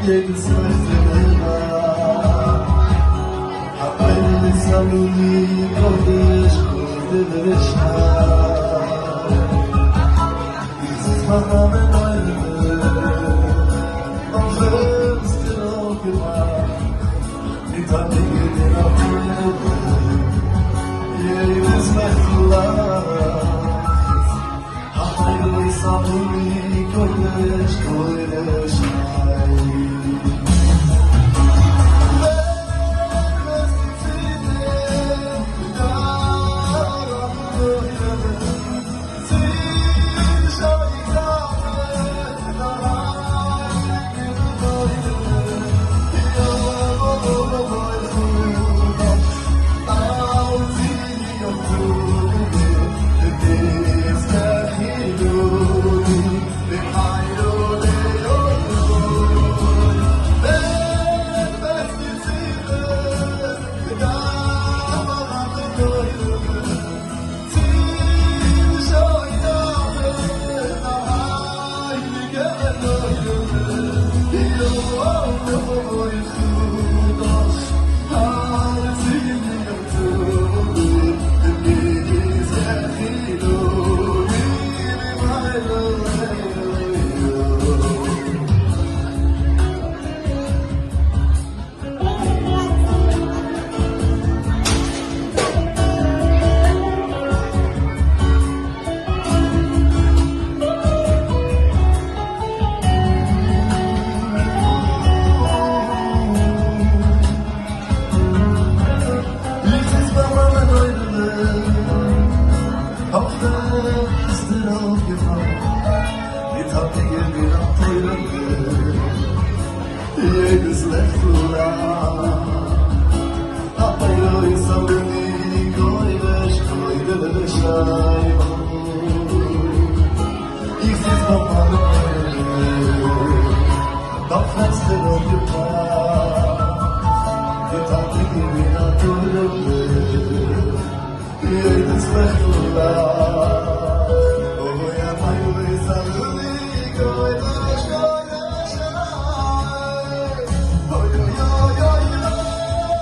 יעדעס לעכטעלע הבית עלולי קודש קודש איך זיץ ביי מאמען אויבן ביים פענסטער אויפגעמאכט מיט א ניגון און א תורה יעדעס לעכטל לאכט הבית עלולי קודש קודש איך זיץ ביי מאמען אויבן אויף פענסטער אויפגעמאכט מיט א ניגון און א תורה יעדעס לעכטל לאכט הפירות עלוני קודש קודש איך זיץ ביי מאמען אויבן ביים פענסטער אויפגעמאכט מיט א ניגון און א תורה יעדעס לעכטל לאכט אוי הפירות עלוני קודש קודש אוי אוי אוי אוי